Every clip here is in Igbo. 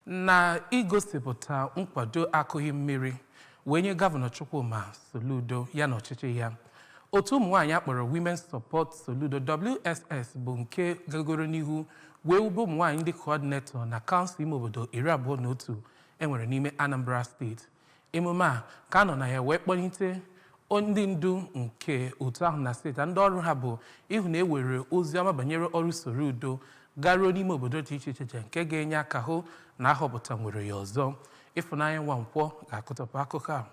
Na igosipụta nkwado akụghị mmiri wee nye Gọvanọ Chukwuma Soludo ya na ọchịchị ya, otu ụmụ nwaanyị akpọrọ Women Support Soludo, WSS, bụ nke gagoro n'ihu wee wube ụmụ nwaanyị ndị coordinator na kansụl ime obodo 21 enwere n'ime Anambra Steeti. Emume a ka a nọ na ya wee kpọlite ndị ndu nke otu ahụ na steeti, ndị ọrụ ha bụ ịhụ na e were ozi ọma banyere ọrụ Soludo garuo n'ime obodo dị iche iche, nke ga-enye aka hụ na ahọpụta nwere ya ọzọ. Ịfụnanya Nwankwọ ga-akụtọpụ akụkọ a.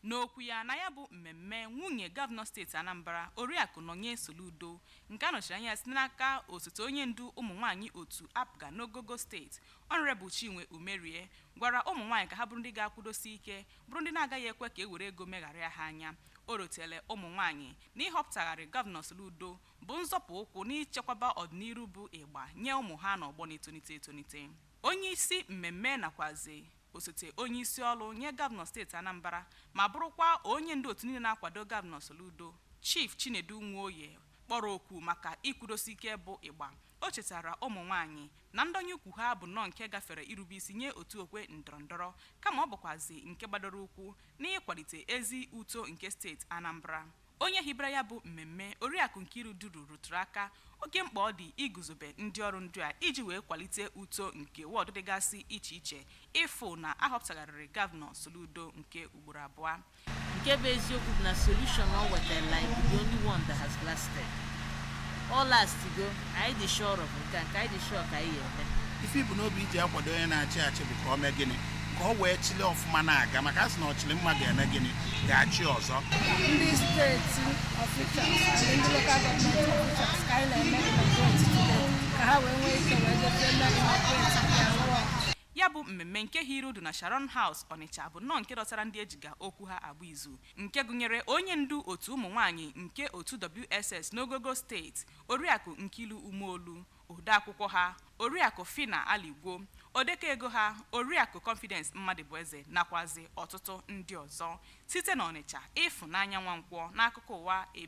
N'okwu ya na ya bụ mmemme, nwunye gọvanọ steeti Anambra, Oriakụ Nonye Soludo, nke a nọchiri anya site n'aka osote onye ndu ụmụ nwaanyị otu APGA n'ogogo steeti, Honourable Chinwe Umerie, gwara ụmụ nwaanyị ka ha bụrụ ndị ga-akwụdosi ike, bụrụ ndị na-agaghị ekwe ka e were ego megharịa ha anya. O rotele ụmụ nwaanyị na ịhọpụtagharị Gọvanọ Soludo bụ nzọpụ ụkwụ n'ichekwaba ọdịnihu bụ ịgba nye ụmụ ha n'ọgbọ na-etonite etonite. Onye isi mmemme nakwazi osote onye isi ọrụ nye gọvanọ steeti Anambra ma bụrụkwa onye ndu otu niile na-akwado Gọvanọ Soludo, Chief Chinedu Nwoye, kpọrọ okwu maka ikwudosi ike bụ ịgba. O chetara ụmụ nwaanyị na ndonye ukwu ha bụ nnọọ nke gafere irube isi nye otu okwe ndọrọndọrọ, kama ọ bụkwazi nke gbadoro ụkwụ n'ịkwalite ezi uto nke steeti Anambra. Onye hibere ya bụ mmemme, Oriakụ Nkiru Duru, rụtụrụ aka oke mkpa ọ dị iguzobe ndị ọrụ ndụ a iji wee kwalite uto nke wọdụ dịgasị iche iche, ịfụ na ahọpụtagharịrị Gọvanọ Soludo nke ugboro abụọ. Nke bụ eziokwu bụ na solution ọ wetara, like the only one that has lasted, all last go. Anyị dị sure of nke a, nke anyị dị sure ka anyị ga-eme. Ife ibu n'obi iji akwado onye na-achị achị bụ ka o mee gịnị? Ka ọ wee chịrị ọfụma na-aga, maka a sị na ọchịrị mma ga-eme gịnị? Ga-achị ọzọ. Ndị steeti officials and ndị local government officials ka anyị na-eme inaugurate today, ka ha wee nwee ike wee jezie mee inaugurate their work. Ya bụ mmemme nke hiri udu na Sharon House, Ọnịcha, bụ nnọọ nke dọtara ndị ejiga okwu ha agba izu, nke gụnyere onye ndu otu ụmụ nwaanyị nke otu WSS n'ogogo steeti, Oriakụ Nkilu Umeolu, odeakwụkwọ ha, Oriakụ Fina Aligwo, odekọ ego ha, Oriakụ Confidence Mmadụbụeze, nakwazi ọtụtụ ndị ọzọ. Site n'Ọnịcha, Ịfụnanya Nwankwọ, n'akụkọ ụwa.